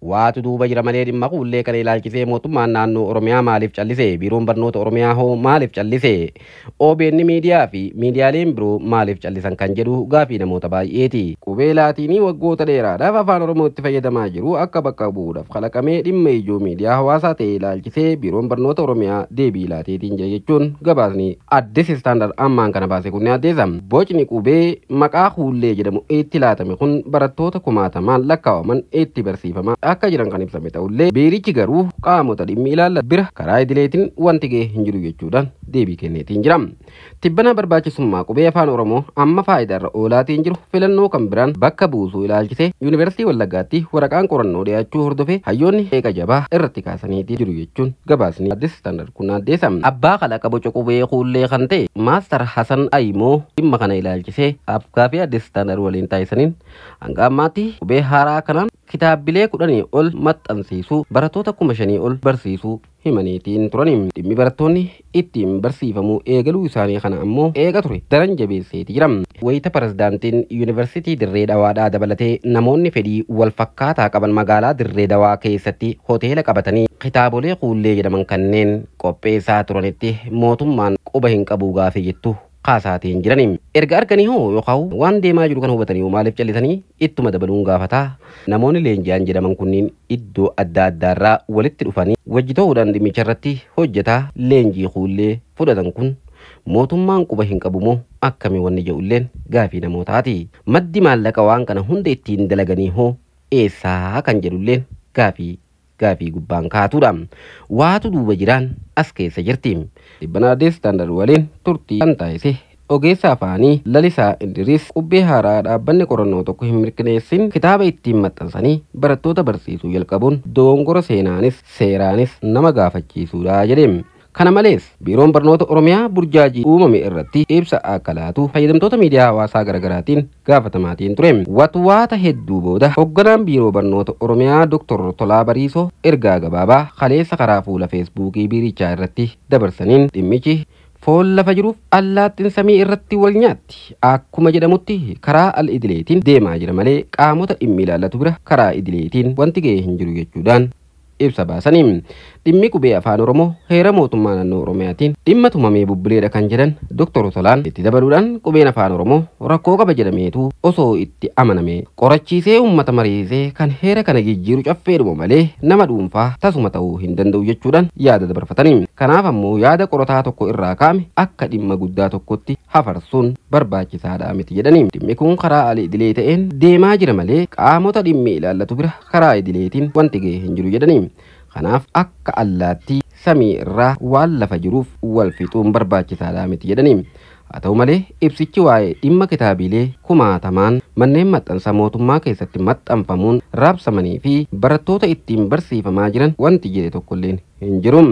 Waatu duuba jira malee dhimma kuullee kana ilaalchisee mootummaan naannoo Oromiyaa maaliif callise? Biiroon barnoota Oromiyaa hoo maaliif callise? OBN miidiyaa fi miidiyaaleen biroo maaliif callisan kan jedhu gaafii namoota baay'eeti. Qubee laatiinii waggoota dheeraadhaaf afaan Oromoo itti fayyadamaa jiru akka bakka bu'uudhaaf kalaqamee dhimma ijoo miidiyaa hawaasaa ta'e ilaalchisee biiroon barnoota Oromiyaa deebii laateetiin jira jechuun gabaasni Addis Standard ammaan kana baase kun ni addeessa. Bocni qubee maqaa kuullee jedhamu itti laatame kun barattoota kumaatamaan lakkaa'aman itti barsiifama akka jiran kan ibsame ta'ullee biirichi garuu qaamota dhimmi ilaallatu bira karaa idileetiin wanti ga'e hin jiru jechuudhaan deebii kenneetiin jira. Tibbana barbaachisummaa qubee afaan Oromoo amma faayidaarra oolaatiin jiru filannoo kan biraan bakka buusuu ilaalchisee Yuunivarsiitii Wallaggaatti waraqaan qorannoo dhiyaachuu hordofee hayyoonni qeeqa jabaa irratti kaasaniitii jiru jechuun gabaasni Addis Standard kun addeessa. Abbaa kalaqa boca qubee kuullee kan ta'e Maastar Hasan Ayimoo dhimma kana ilaalchisee afgaaffii Addis Standard waliin taasisaniin hanga ammaatti qubee haaraa kanaan kitaabbilee 10 ol maxxansiisuu barattoota 5,000 ol barsiisuu himaniitiin turani. Dhimmi barattoonni ittiin barsiifamuu eegaluu isaanii kana ammoo eega ture daran jabeesseeti jira. Wayita pirezidaantiin Yuunivarsiitii Dirree Dhawaadhaa dabalatee namoonni fedhii wal fakkaataa qaban magaalaa Dirree Dhawaa keessatti hoteela qabatanii kitaabolee kuullee jedhaman kanneen qopheessaa turanitti mootummaan quba hin qabu gaafii jettu kaasaatiin jirani. Erga arganii hoo yookaan waan deemaa jiru kan hubatanii hoo maaliif callisanii ittuma dabaluun gaafataa? Namoonni leenji'an jedhaman kunniin iddoo adda addaarraa walitti dhufanii wajji ta'uudhaan dhimmicha irratti hojjetaa leenjii kuullee fudhatan kun mootummaan quba hin qabu moo akkamii wanni jedhulleen gaafii namootaati. Maddi maallaqa waan kana hunda ittiin dalaganii hoo eessaa kan jedhulleen gaafii gubbaan kaatudha. Waatu duuba jiraan as keessa jirti. Dhibbana Addis Standard waliin turtii kan taasise ogeessa afaanii Lalisaa Indiriis qubbee haaraa dhaabbanni qorannoo tokko hin mirkaneessin kitaaba ittiin maxxansanii barattoota barsiisuu jalqabuun dogongora seenaanis seeraanis nama gaafachiisuudha jedhe. Kana malees biiroon barnoota Oromiyaa burjaajii uumame irratti ibsa akka laatu fayyadamtoota miidiyaa hawaasaa garaagaraatiin gaafatamaatiin ture. Watwaata hedduu booda hoogganaan biiroo barnoota Oromiyaa Dr. Tolaa Bariisoo ergaa gabaabaa kaleessa karaa fuula Feesbuukii biirichaa irratti dabarsaniin dhimmichi foon lafa jiruuf allaattiin samii irratti wal nyaatti akkuma jedhamutti karaa al idileetiin deemaa jira malee qaamota dhimmi ilaallatu bira karaa idileetiin wanti ga'e hin jiru jechuudhaan ibsa baasanii. Dhimmi qubee afaan Oromoo heera mootummaa naannoo Oromiyaatiin dhimma tumamee bubbuleedha kan jedhan Dr. Tolaan itti dabaluudhaan qubeen afaan Oromoo rakkoo qaba jedhameetu osoo itti amaname qorachiisee uummata mariisee kan heera kana jijjiiru caffeedhuma malee nama dhuunfaa tasuma ta'uu hin danda'u jechuudhaan yaada dabarfatanii. Kanaaf ammoo yaada qorataa tokko irraa kaa'ame akka dhimma guddaa tokkotti hafarsuun barbaachisaadha miti jedhanii. Dhimmi kun karaa al idilee ta'een deemaa jira malee qaamota dhimmi ilaallatu bira karaa idileetiin wanti ga'e hin jiru jedhanii. Kanaaf akka allaattii samii irraa waan lafa jiruuf wal fixuun barbaachisaadha miti jedhanii. Haa ta'u malee ibsichi waa'ee dhimma kitaabilee kumaatamaan manneen maxxansa mootummaa keessatti maxxanfamuun raabsamanii fi barattoota ittiin barsiifamaa jiran wanti jedhe tokkolleen hin jiru.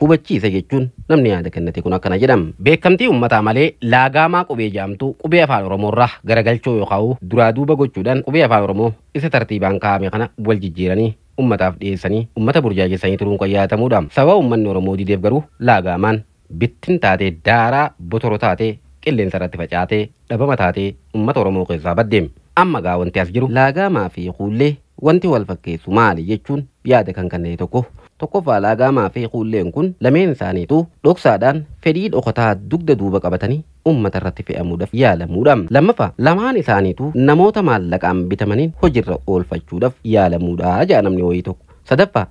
Hubachiisa jechuun namni yaada kennate kun akkana jedhama. Beekamtii uummataa malee laagaamaa qubee jaamtu qubee afaan Oromoorraa garagalchoo yookaan duraa duuba gochuudhaan qubee afaan Oromoo isa tartiibaan kaa'ame kana wal jijjiiranii uummataaf dhiyeessanii uummata burjaajessanii turuun kan yaadatamudha. Sababa uummanni Oromoo dideef garuu laagaamaan bittin taatee daaraa botoro taatee qilleensa irratti facaatee dhabama taatee uummata Oromoo keessaa baddeem. Amma gaa wanti as jiru laagaamaa fi kuullee wanti wal fakkeessu maali jechuun yaada kan kennee tokko. Tokkoffaa laagaamaa fi kuulleen kun lameen isaaniitu dhoksaadhaan fedhii dhokataa dugda duuba qabatanii uummata irratti fe'amuudhaaf yaalamuudha. Lammaffaa lamaan isaaniitu namoota maallaqaan bitamaniin hojiirra oolfachuudhaaf yaalamuudha jedha namni wayii tokko. Sadaffaa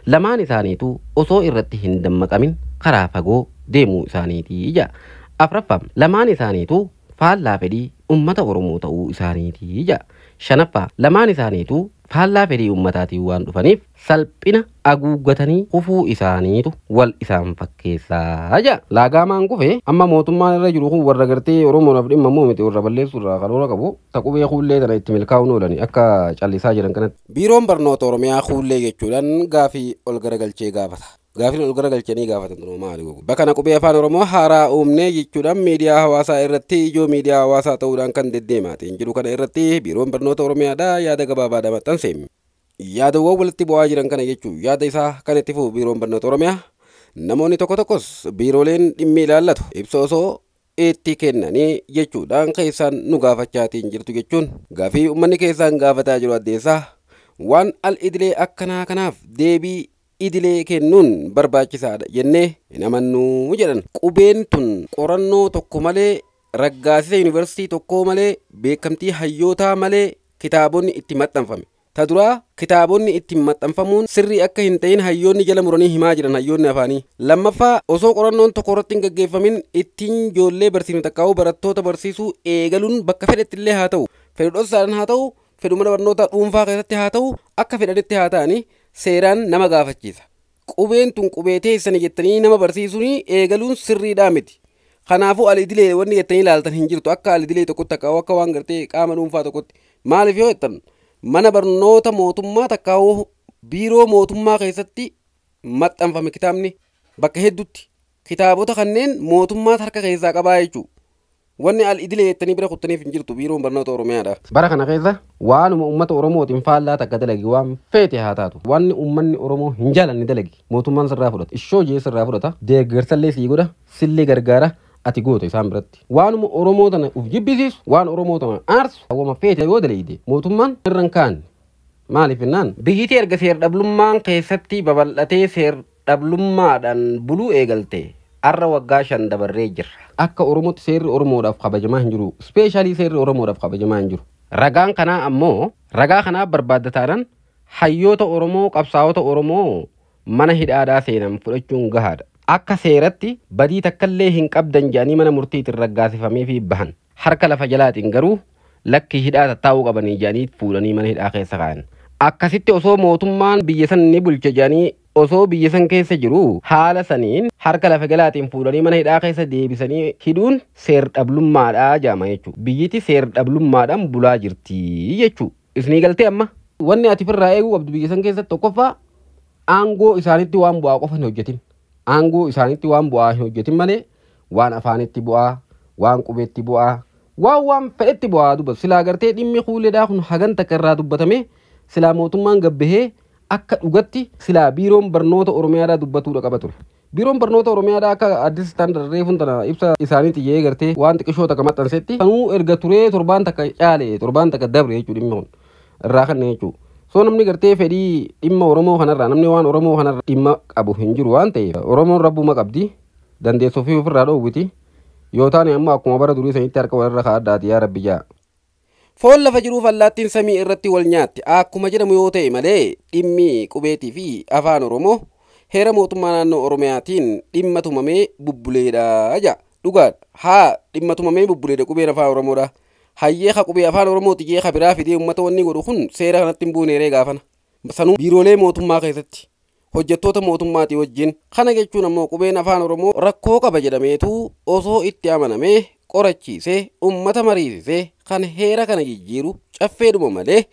lamaan isaaniitu osoo irratti hin dammaqamin karaa fagoo deemuu isaaniitii jedha. Afraffaa lamaan isaaniitu faallaa fedhii uummata Oromoo ta'uu isaaniitii jedha. Shanaffaa lamaan isaaniitu faallaa fedhii uummataatiin waan dhufaniif salphina haguuggatanii kufuu isaaniitu wal isaan fakkeessaa jedha. Laagaamaan kufe amma mootummaan irra jiru kun warra gartee Oromoodhaaf dhimma immoo miti warra balleessuu irraa karoora qabu taqubee kuullee tana itti milkaa'uun oolani akka callisaa jiran kanatti. Biiroon barnoota Oromiyaa kuullee jechuudhaan gaafii ol garagalchee gaafata. Gaafiin ol garagalchanii gaafatan tunuu maali gogu? Bakka kana qubee afaan Oromoo haaraa uumnee jechuudhaan miidiyaa hawaasaa irratti ijoo miidiyaa hawaasaa ta'uudhaan kan deddeemaatiin jiru kana irratti biiroon barnoota Oromiyaadhaa yaada gabaabaadha maxxanse. Yaadawwan walitti bu'aa jiran kana jechuun yaada isaa kan itti fufu biiroon barnoota Oromiyaa Namoonni tokko tokkos biirooleen dhimmi ilaallatu ibsa osoo itti kennanii jechuudhaan keessaan nu gaafachaatiin jirtu jechuun gaafii uummanni keessaan gaafataa jiru addeessaa waan al idilee akkanaa kanaaf deebii idilee kennuun barbaachisaadha jennee hin amannuu jedhan. Qubeen tun qorannoo tokko malee, raggaasisa yuunivarsiitii tokkoo malee, beekamtii hayyootaa malee kitaabonni itti maxxanfame. Ta duraa kitaabonni itti maxxanfamuun sirrii akka hin ta'in hayyoonni jala muranii himaa jiran hayyoonni afaanii. Lammaffaa, osoo qorannoon tokko irratti hin gaggeeffamin ittiin ijoollee barsiifnu takkaa'uu barattoota barsiisuu eegaluun bakka fedhetti illee haa ta'u, fedhu dhoksaadhaan haa ta'u, fedhu mana barnootaa dhuunfaa keessatti haa ta'u, akka fedhanitti haa ta'ani seeraan nama gaafachiisa. Qubeen tun qubee teessani jettanii nama barsiisuun eegaluun sirriidhaa miti. Kanaafuu al idilee wanni jettanii ilaaltan hin jirtu akka al idilee tokkotti takkaa'uu akka waan gartee qaama dhuunfaa tokkotti. Maaliif yoo jettan mana barnoota mootummaa takkaa'uu biiroo mootummaa keessatti maxxanfame kitaabni bakka hedduutti kitaabota kanneen mootummaatu harka keessaa qabaa jechuudha. Wanni al idilee jettanii bira kuttaniif hin jirtu biiroon barnoota Oromiyaadha. Bara kana keessa waanuma uummata Oromootiin faallaa takka dalagi waan feete haa taatu. Wanni uummanni Oromoo hin jaalanne dalagi mootummaan sirraa fudhata. Ishoo jee sirraa fudhata. Deeggarsallee sii godha. Sillee gargaara. Ati goota isaan biratti. Waanuma Oromoo tana uf jibbisiisu, waan Oromoo tana aarsu, hawwama feete yoo dalagde mootummaan irra hin kaanne. Maaliif jennaan biyyitii erga seer dhablummaan keessatti babal'atee seer dhablummaadhaan buluu eegalte arra waggaa 5 dabarree jirra. Akka Oromootti seerri Oromoodhaaf kabajamaa hin jiru. Ispeeshaalii seerri Oromoodhaaf kabajamaa hin jiru. Ragaan kanaa ammoo ragaa kanaa barbaadda taanaan hayyoota Oromoo qabsaa'ota Oromoo mana hidhaadhaa seenan fudhachuun gahaadha. Akka seeratti badii takkallee hin qabdan jedhanii mana murtiitiin raggaasifamee fi bahan. Harka lafa jalaatiin garuu lakki hidhaa tattaa'uu qabanii jedhanii fuudhanii mana hidhaa keessa kaa'an. Akkasitti osoo mootummaan biyya san ni bulcha jedhanii osoo biyya san keessa jiru haala saniin harka lafa jalaatiin fuudhanii mana hidhaa keessa deebisanii hidhuun seer dhablummaadhaa jedhama jechuudha. Biyyiti seer dhablummaadhaan bulaa jirti jechuudha. Isinii galtee amma wanni ati ofirraa eeguu qabdu biyya san keessatti tokkoffaa aangoo isaanitti waan bu'aa qofa hin hojjetin. Aangoo isaanitti waan bu'aa hin hojjetin malee waan afaanitti bu'aa, waan qubeetti bu'aa, waan fedhetti bu'aa dubbatu. Silaa gartee dhimmi kuuleedhaa kun hagan takka irraa dubbatame silaa mootummaan gabbahee akka dhugatti silaa biiroon barnoota Oromiyaadhaa dubbatuudha qaba ture. Biiroon barnoota Oromiyaadhaa akka Addis Standard reefuun tana ibsa isaaniitti jee gartee waan xiqqishoo takka maxxansetti kanuu erga turee torbaan takka caale torbaan takka dabre jechuudha dhimmi kun irraa kanne jechuudha. So namni gartee fedhii dhimma Oromoo kanarraa namni waan Oromoo kanarraa dhimma qabu hin jiru waan ta'eef Oromoon rabbuma qabdi dandeessuu fi ofirraa dhoowwiti yoo taane amma akkuma bara durii sanitti harka walirra kaa'addaati yaa rabbi jaa. Foon lafa jiruuf allaattiin samii irratti wal nyaatti akkuma jedhamu yoo ta'e malee dhimmi qubeetii fi afaan Oromoo heera mootummaa naannoo Oromiyaatiin dhimma tumamee bubbuleedha jaa. Dhugaadha. Haa dhimma tumamee bubbuleedha qubeen afaan Oromoodha. Hayyee ka qubee afaan Oromooti jee ka biraa fidee uummata wanni godhu kun seera kanatti hin buune ree gaafana. Sanuu biiroolee mootummaa keessatti hojjettoota mootummaatii wajjin kana jechuun ammoo qubeen afaan Oromoo rakkoo qaba jedhameetu osoo itti amanamee qorachiisee uummata mariisisee kan heera kana jijjiiru caffeedhuma malee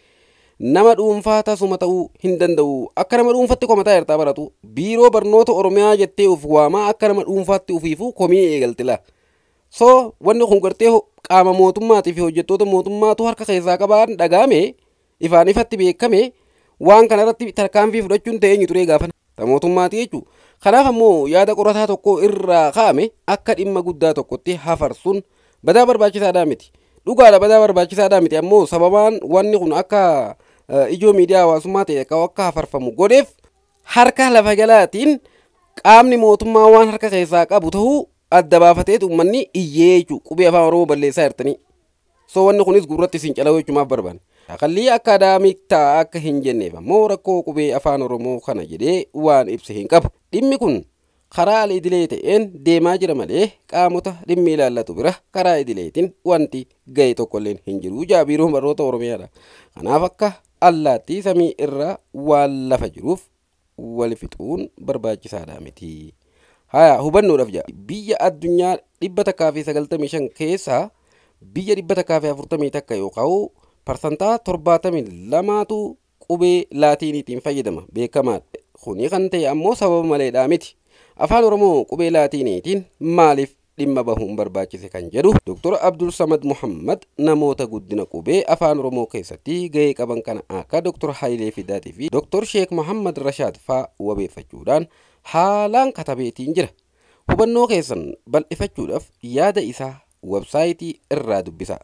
nama dhuunfaa tasuma ta'uu hin danda'u. Akka nama dhuunfatti komataa jirtaa baratu biiroo barnoota Oromiyaa jettee of waamaa akka nama dhuunfaatti ofiifuu komii eegalte laa. So wanni kun gartee qaama mootummaatii fi hojjettoota mootummaatu harka keessaa qabaan dhagaame ifaan ifatti beekame waan kanarratti tarkaanfii fudhachuun ta'ee eenyu turee gaafana. Ta mootummaatii jechuudha. Kanaaf ammoo yaada qorataa tokko irraa kaa'ame akka dhimma guddaa tokkotti hafarsuun badaa barbaachisaadhaa miti. Dhugaadha badaa barbaachisaadhaa miti ammoo sababaan wanni kun akka ijoo miidiyaa hawaasummaa ta'e akka hafarfamu godheef harka lafa jalaatiin qaamni mootummaa waan harka keessaa qabu ta'uu adda baafateetu uummanni iyyee jechuudha. Qubee afaan Oromoo balleessaa jirtanii. So wanni kunis gurratti isin calawuu jechuumaaf barbaanne. Aqallii akaadaamik ta'a akka hin jenneef ammoo rakkoo qubee afaan Oromoo kana jedhee waan ibse hin qabu. Dhimmi kun karaa al idilee ta'een deemaa jira malee qaamota dhimmi ilaallatu bira karaa idileetiin wanti ga'e tokkolleen hin jiru jaa biiroon barnoota Oromiyaadha. Kanaaf akka allaattii samii irra waan lafa jiruuf wal fixuun barbaachisaadha miti. Haya hubannoodhaaf jaa biyya addunyaa 195 keessaa biyya 141 yookaan parsantaa 72tu qubee laatiiniitiin fayyadama beekamaadha. Kuni kan ta'e ammoo sababa maleedhaa miti. Afaan Oromoo qubee laatiiniitiin maaliif dhimma bahuun barbaachise kan jedhu Dr. Abdul Samad Muhammad namoota guddina qubee afaan Oromoo keessatti gahee qaban kana akka Dr. Hayilee Fidaatii fi Dr. Sheek Muhammad Rashaad faa wabeeffachuudhaan haalaan katabeetiin jira. Hubannoo keessan bal'ifachuudhaaf yaada isaa websaayitii irraa dubbisa.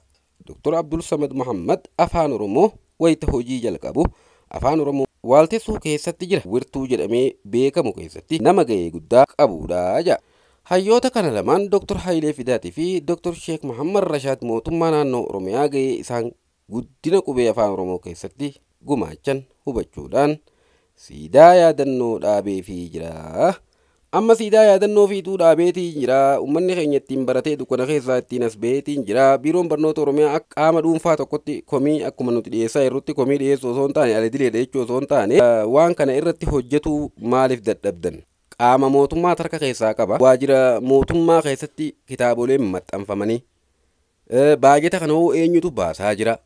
Dr. Abdul Samad Muhammad Afaan Oromoo wayita hojii jalqabu Afaan Oromoo waaltessuu keessatti jira. Wirtuu jedhamee beekamu keessatti nama ga'ee guddaa qabudha jedha. Hayyoota kana lamaan Dr. Hayilee Fidaatii fi Dr. Sheek Muhammad Rashaad mootummaa naannoo Oromiyaa ga'ee isaan guddina qubee Afaan Oromoo keessatti gumaachan hubachuudhaan siidaa yaadannoo dhaabeefii jira. Amma siidaa yaadannoo fiixuu dhaabeetii jira. Uummanni keenya ittiin baratee dukkana keessaa ittiin as baheetiin jira. Biiroon barnoota Oromiyaa akka qaama dhuunfaa tokkotti komii akkuma nuti dhiyeessaa jirrutti komii dhiyeessuu osoo hin taane alidileedha jechuu osoo hin taane waan kana irratti hojjetuu maaliif dadhabdan? Qaama mootummaa harka keessaa qaba. Waajjira mootummaa keessatti kitaaboleen maxxanfamanii baajata kana hoo eenyutu baasaa jira?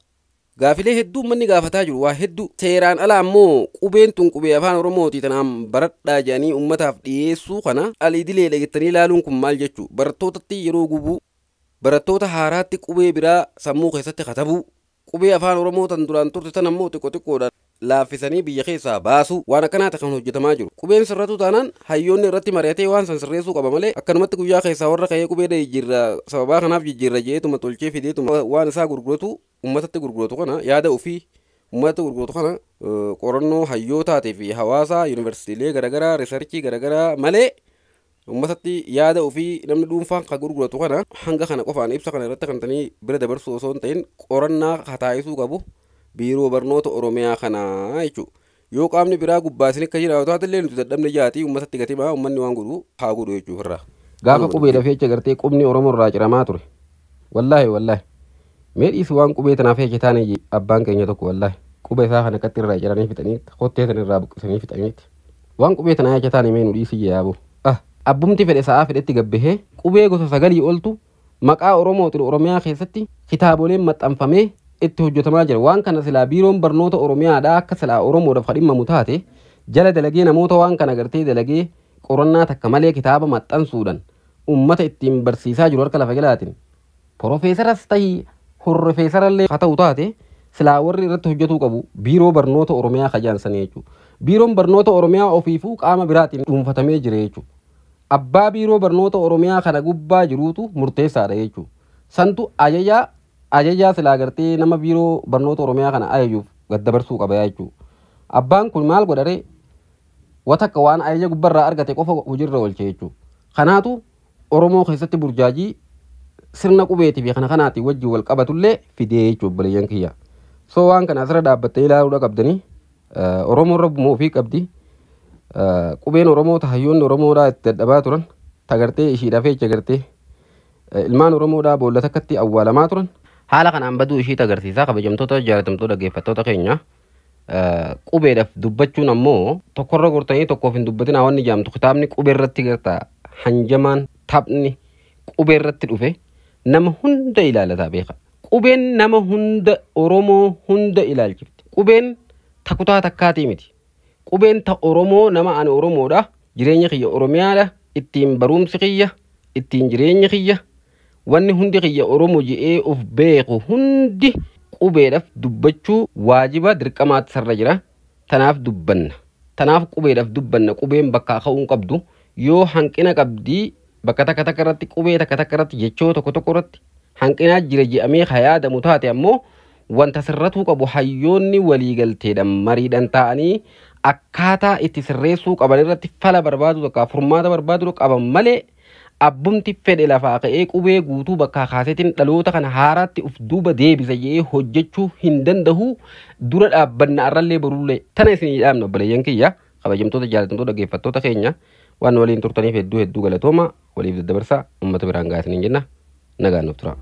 Gaafilee hedduu uummanni gaafataa jiru waa hedduu. Seeraan ala ammoo qubeen tun qubee Afaan Oromooti tanaan baradhaa jedhanii uummataaf dhiyeessuu kana alidileedha jettanii ilaaluun kun maal jechuu? Barattootatti yeroo gubuu, barattoota haaraatti qubee biraa sammuu keessatti katabuu, qubee Afaan Oromoo tan duraan turte tan ammoo xiqqoo xiqqoodhaan laaffisanii biyya keessaa baasuu waan akkanaati kan hojjetamaa jiru. Qubeen sirratu taanaan hayyoonni irratti mari'atee waan san sirreessuu qaba malee akkanumatti guyyaa keessaa warra ka'ee qubee jijjiirra sababaa kanaaf jijjiirra jeetuma tolchee fideetuma waan isaa gurguratu uummatatti gurguratu kana yaada ofii uummatatti gurguratu kana qorannoo hayyootaatii fi hawaasaa yuunivarsiitiilee garaagaraa riisarchii garaagaraa malee uummatatti yaada ofii namni dhuunfaan kan gurguratu kana hanga kana qofaan ibsa kana irratti kan tanii bira dabarsuu osoo hin ta'in qorannaa hataayisuu qabu biiroo barnoota Oromiyaa kanaa jechuudha. Yoo qaamni biraa gubbaa isin akka jiraatu taatellee nuti dadhabne jaatii uummatatti gatimaa uummanni waan godhu haa godhu jechuudha irraa. Gaafa qubee dafee jecha gartee qubni Oromoo irraa ciramaa ture. Wallaahi wallaahi. Mee dhiisi waan qubee tanaaf jecha taane abbaan keenya tokko wallaahi. Qubee isaa kana akkatti irraa ciranii fixaniitti kottee sana irraa buqqisanii fixaniitti. Waan qubee tanaa jecha taane mee nu dhiisi yaaboo. Abbumti fedhe sa'aa fedhetti gabbahee qubee gosa 9 oltu maqaa Oromootiin Oromiyaa keessatti kitaaboleen maxxanfamee itti hojjetamaa jira. Waan kana silaa biiroon barnoota Oromiyaadhaa akka silaa Oromoodhaaf dhimmamu taate jala dalagee namoota waan kana gartee dalagee qorannaa takka malee kitaaba maxxansuudhaan uummata ittiin barsiisaa jiru harka lafa jalaatiin. Profeesaras ta'ii horrofeesarallee haa ta'u taate silaa warri irratti hojjetuu qabu biiroo barnoota Oromiyaa kajaansanii jechuudha. Biiroon barnoota Oromiyaa ofiifuu qaama biraatiin dhuunfatamee jira jechuudha. Abbaa biiroo barnoota Oromiyaa kana gubbaa jiruutu murteessaadha jechuudha. Santu ajajaa silaa gartee nama biiroo barnoota Oromiyaa kana ajajuuf gaddabarsuu qaba jechuudha. Abbaan kun maal godharee watakka waan ajaja gubbarraa argate qofa hojiirra oolche jechuudha. Kanaatu Oromoo keessatti burjaajii sirna qubeetii fi kana kanaatiin wajjin wal qabatullee fidee jechuudha obboleeyyan kiyya. So waan kana asirra dhaabbattee ilaaluudha qabdanii Oromoon rabbuma ofii qabdi. Qubeen Oromoo hayyoonni Oromoodhaa itti dadhabaa turan tagartee ishiidhaaf jecha gartee ilmaan Oromoodhaa boolla takkatti awwaalamaa turan. Haala kanaan baduu ishiit agarsiisaa kabajamtoota jaalatamtoota dhaggeeffattoota keenya. Qubeedhaaf dubbachuun ammoo tokkorra gortanii tokkoof hin dubbatin wanni jaamtu kitaabni qubee irratti gartaa hanjamaan taphni qubee irratti dhufe nama hunda ilaalataa beeka. Qubeen nama hunda Oromoo hunda ilaalchifti. Qubeen takutaa takkaatii miti. Qubeen ta Oromoo nama ani Oromoodha jireenya kiyya Oromiyaadha ittiin barumsi kiyya ittiin jireenya kiyya wanni hundi kiyya Oromoo je'ee of beeku hundi qubeedhaaf dubbachuu waajiba dirqamaatti sarra jira. Tanaaf dubbanna. Tanaaf qubeedhaaf dubbanna. Qubeen bakka ka'uu qabdu yoo hanqina qabdii bakka takka takka irratti qubee takka takka irratti jechoo tokko tokko irratti hanqinaa jira je'amee yaadamu taate ammoo wanta sirratuu qabu hayyoonni waliigalteedhaan mariidhaan taa'anii akkaataa itti sirreessuu qaban irratti fala barbaadu takka furmaata barbaadu qaban malee abbumti fedhe lafaa ka'ee qubee guutuu bakka kaaseetiin dhaloota kana haaraatti uf duuba deebisa jedhee hojjechuu hin danda'u dura dhaabbanna arrallee borullee tana isinii dhaabna obboleeyyan kiyya kabajamtoota jaalatamtoota dhaggeeffattoota keenya waan waliin turtaniif hedduu hedduu galatooma waliif daddabarsaa uummata biraan gahaa isiniin jenna nagaan nuuf tura.